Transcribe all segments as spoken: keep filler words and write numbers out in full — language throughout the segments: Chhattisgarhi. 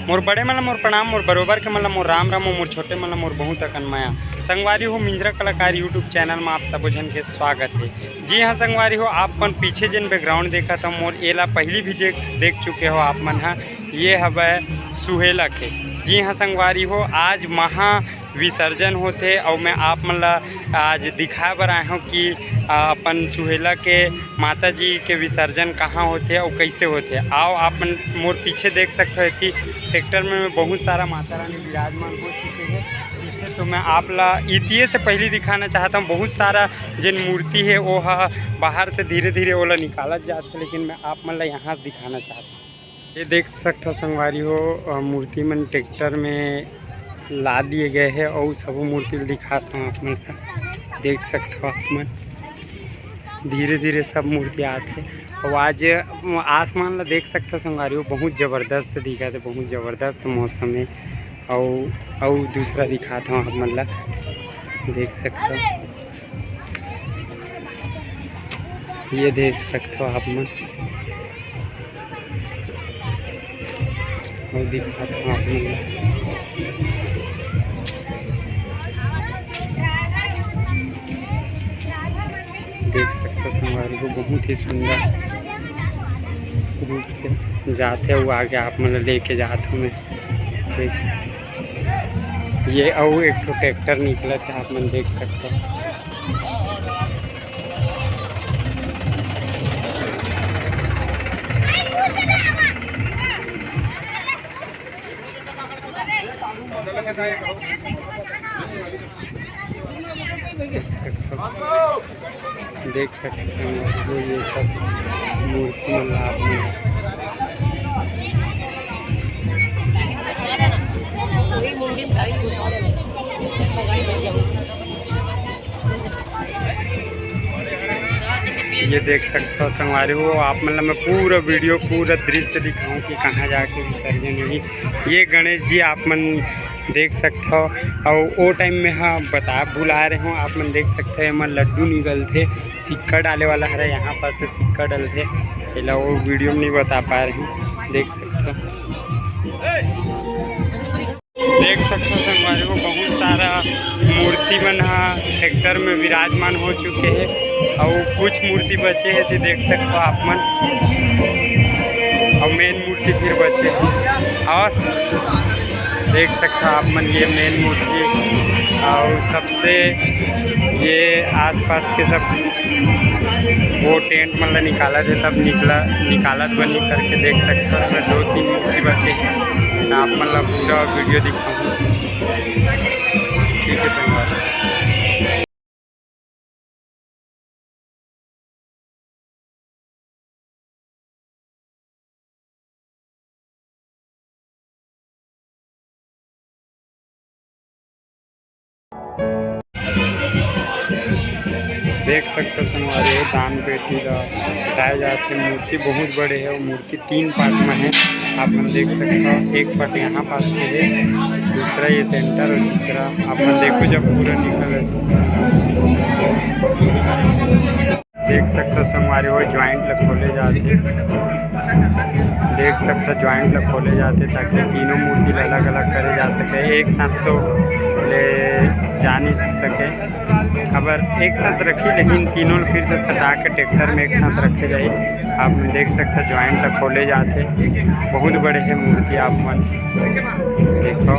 मोर बड़े मन ला मोर प्रणाम, मोर बरोबर के मन ला मोर राम राम, अउ मोर छोटे मन ला मोर बहुत अकन मया। संगवारी हो, मिंजरा कलाकार YouTube चैनल में आप सबो झन के स्वागत हे। जी हाँ संगवारी हो, आप मन पीछे जेन बैकग्राउंड देखत हो मोर, एला पहली भी जे देख चुके हो आप मन हा, ये हवय सुहेला के। जी हाँ संगवारी हो, आज महा विसर्जन होथे, अउ मैं आप मन ला आज दिखाए बर आए हूँ कि, आ, अपन सुहेला के माता जी के विसर्जन कहाँ होथे अउ कइसे होथे। आओ, आप मन मोर पीछे देख सकथो, एती ट्रैक्टर में बहुत सारा माता रानी विराजमान हो चुके हैं पीछे। तो मैं आप ला इतिये से पहली दिखाना चाहता हूँ, बहुत सारा जेन मूर्ति है, वो ह बाहर से धीरे धीरे ओला निकालत जात है, लेकिन मैं आप मन ला यहाँ से दिखाना चाहता हूँ। ये देख सकथो संगवारी हो, अ, मूर्ति मन ट्रैक्टर में ला दिए गए हैं, और सबो मूर्ति ल दिखात हूँ आप मन ला। देख सकथो आप मन, धीरे धीरे सब मूर्ति आत है। और आज आसमान ला देख सकथो संगवारी हो, बहुत जबरदस्त दिखत है, बहुत जबरदस्त मौसम है। और, और दूसरा दिखात हूँ आप मन ला, देख सकथो। ये देख सकथो आप मन, और दिखात हूँ आप मन ला। देख सकथो संगवारी हो, बहुत ही सुंदर रूप से जात हे, वो आगे आप मन ला लेके जात हूँ मैं। देख सकथो, ये अउ एक ठो ट्रैक्टर निकलत हे, आप मन देख सकथो। देख सकथो, देख सकथो संगवारी हो, ये सब मूर्ति मन ला आप मन ये देख सकथो संगवारी हो, आप मन ला मैं पूरा वीडियो, पूरा दृश्य दिखाऊं कि कहाँ जाके विसर्जन होही। ये गणेश जी आप मन देख सकथो, अउ ओ टाइम में हा बता भुला रहे हो, आप मन देख सकथो, एमा लड्डू निकलथे, सिक्का डाले वाला हरे, यहाँ पास से सिक्का डलथे, एला वो वीडियो में नहीं बता पा रहे हो, देख सकथो। देख सकथो संगवारी हो, बहुत सारा मूर्ति मन ह ट्रैक्टर में विराजमान हो चुके हे, अउ कुछ मूर्ति बचे हे, ते देख सकथो आप मन, अउ मेन मूर्ति फिर बचे हे। और देख सकथो आप मन, ये मेन मूर्ति, अउ सबसे ये आसपास के सब वो टेंट मन ला निकालत हे, तब निकला, निकालत बनी करके देख सकथो। एमे दो तीन मूर्ति बचे हे, आप मन ला पूरा वीडियो दिखाऊँ। ठीक है संगवारी। देख सकथो संगवारी हो, दान पेटी ला हटाए जाथे। मूर्ति बहुत बड़े हे, वो मूर्ति तीन पार्ट में हे, आप मन देख सकथो। एक पार्ट यहाँ पास से हे, दूसरा ये सेंटर और तीसरा आप मन देखो जब पूरा निकल देख सकथो संगवारी हो, ज्वाइंट ला खोले जाथे। देख सकथो, ज्वाइंट ला खोले जाथे ताकि तीनों मूर्ति ला अलग-अलग करे जा सके, एक साथ तो ले जा नहीं सके। काबर एक साथ रखी, लेकिन तीनों ला फिर से सटा के ट्रैक्टर में एक साथ रखे जाही। आप मन देख सकथो, ज्वाइंट ला खोले जाथे। बहुत बड़े हे मूर्ति, आप मन देखो।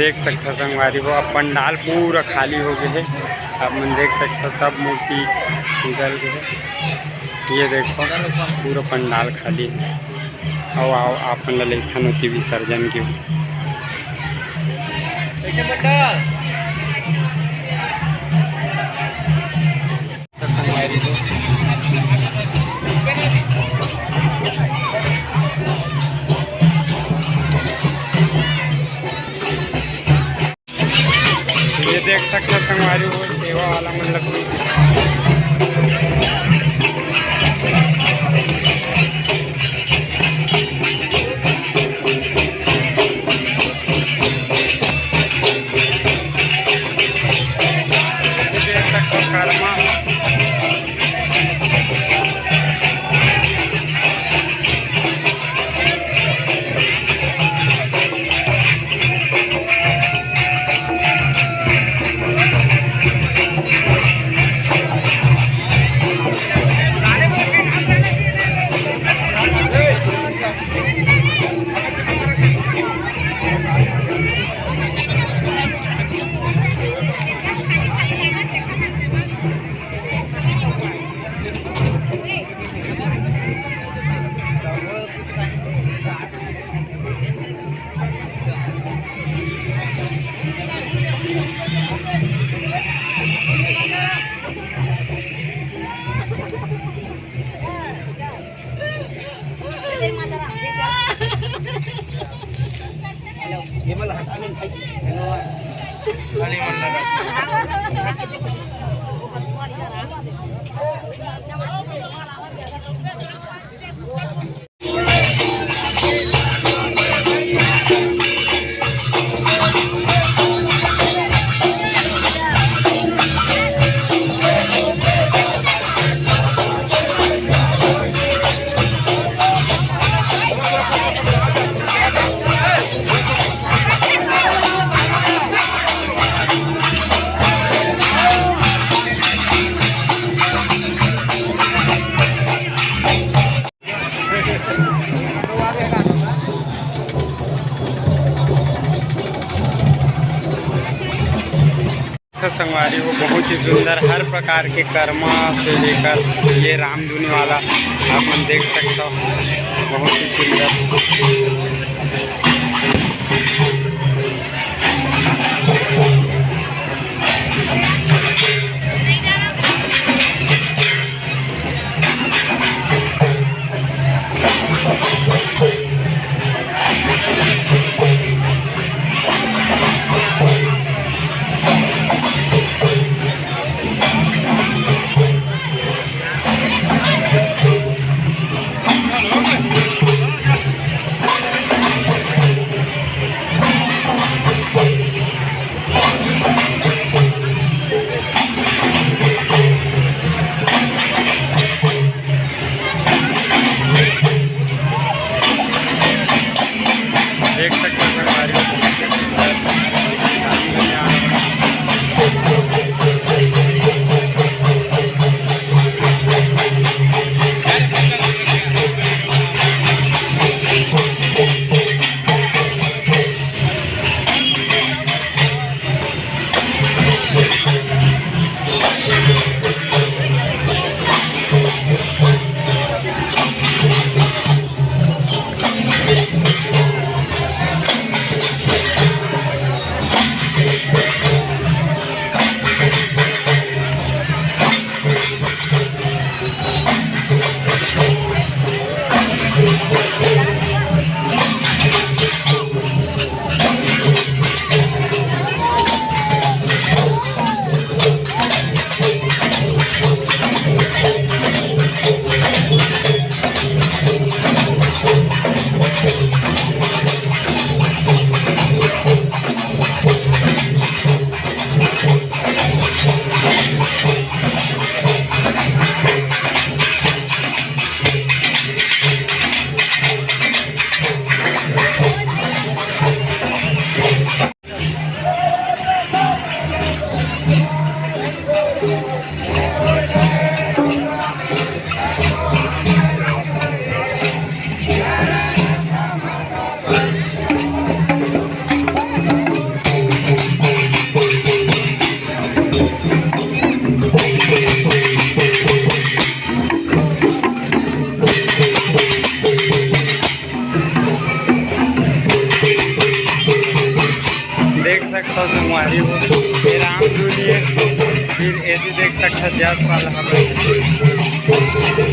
देख सकथव संगवारी हो, अब पंडाल पूरा खाली हो गए हे। आप मन देख सकथव, सब मूर्ति निकल गए हे। ये देखो, पूरा पंडाल खाली हे। आओ, आओ, आप मन ला लेथन ओती विसर्जन के। ये देख सकथव संगवारी हो, सेवा वाला मन लग तो संगवारी हो, बहुत ही सुंदर, हर प्रकार के करमा से लेकर ये रामधुनी वाला आप मन देख सकथव, बहुत ही सुंदर।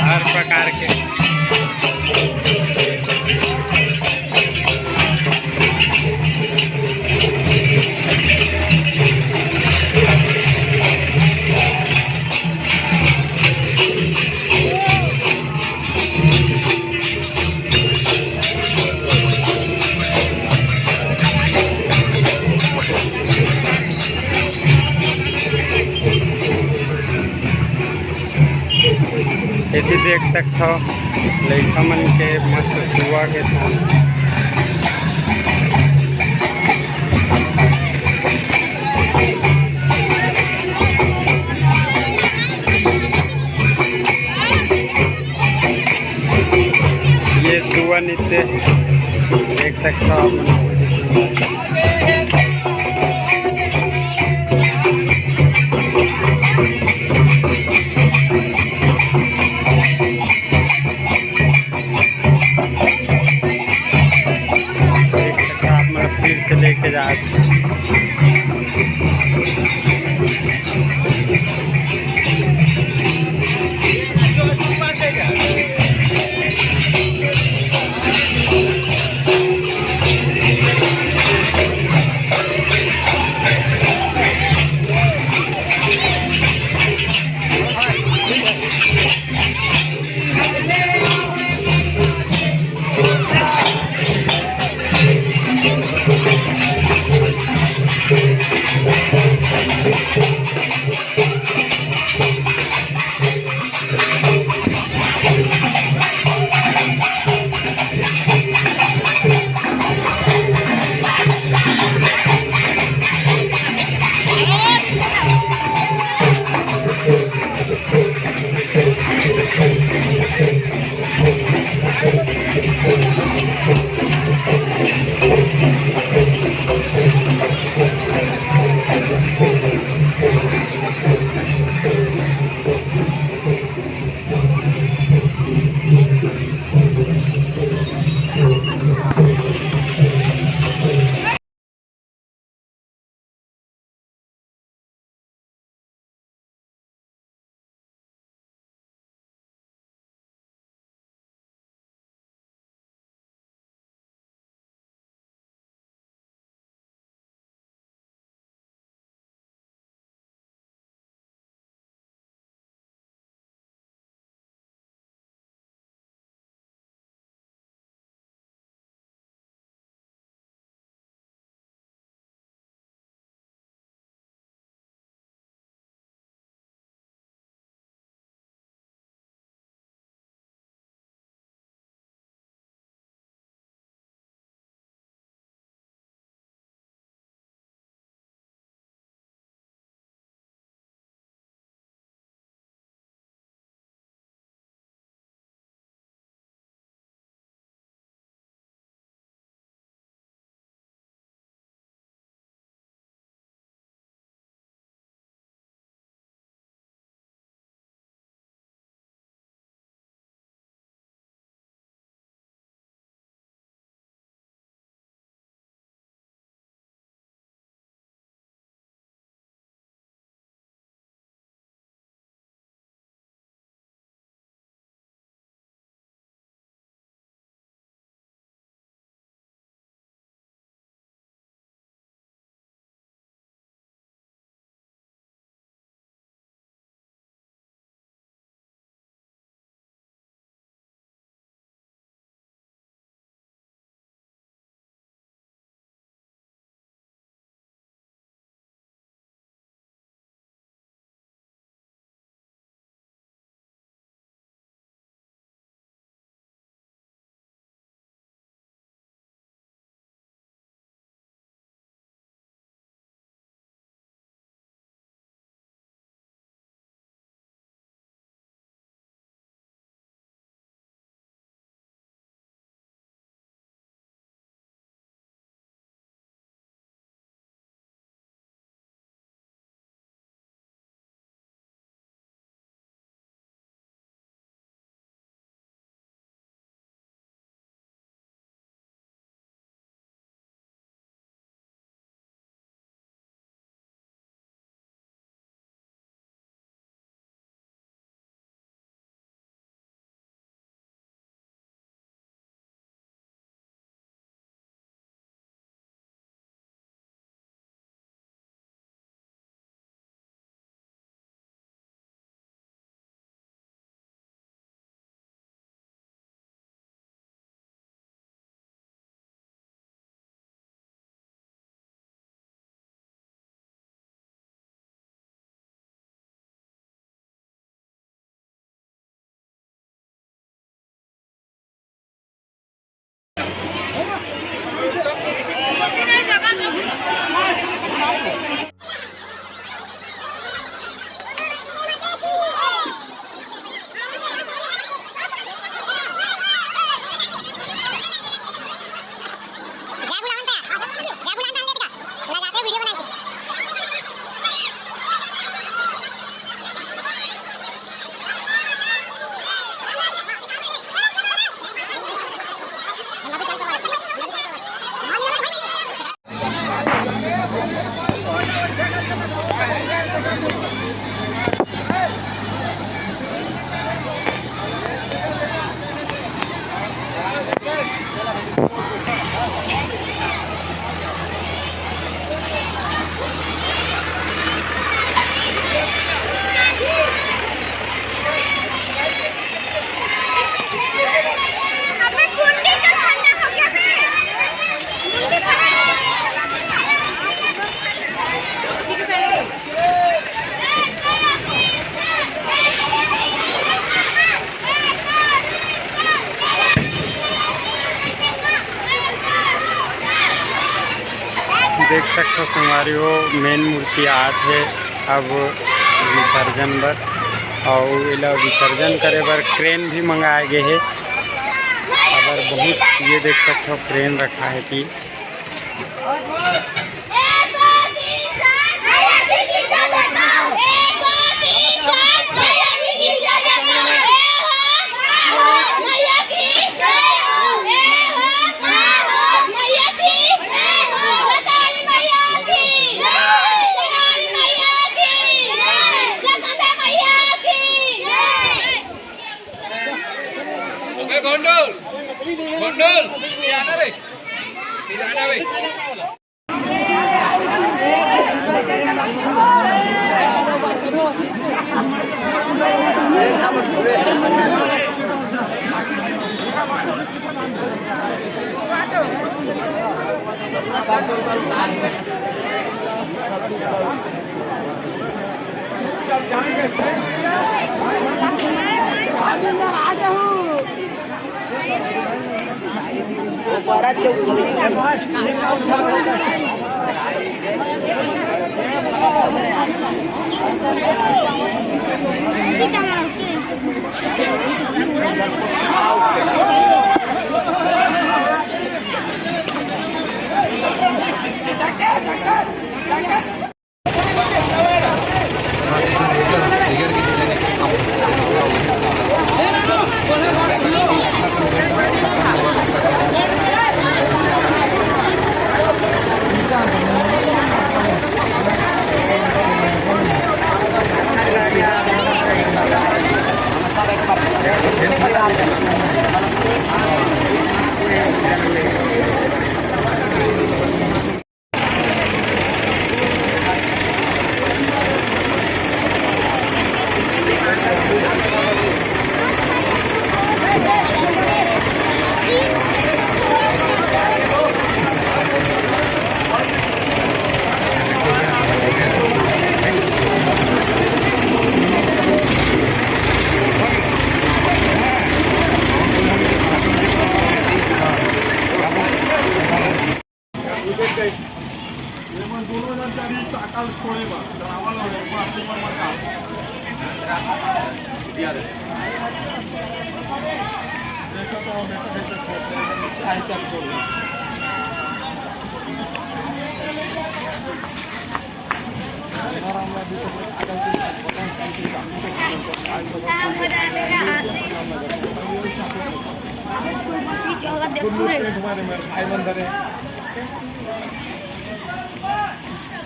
हर प्रकार के। एती देख सकथव, लइका मन के मस्त सुआ के साथ। ये सुआ नृत्य देख सकथव आप मन। देख सकथव आप मन, फिर से लेके जात। देख सकथो संगवारी हो, मेन मूर्ति आत हे अब विसर्जन बर, अउ एला विसर्जन करे बर क्रेन भी मंगाए गे हे। अगर बहुत ये देख सकथो, क्रेन रखा है कि अबे गोंडल, गोंडल, ये आना बे, ये आना बे।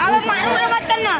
अब मारो मत करना।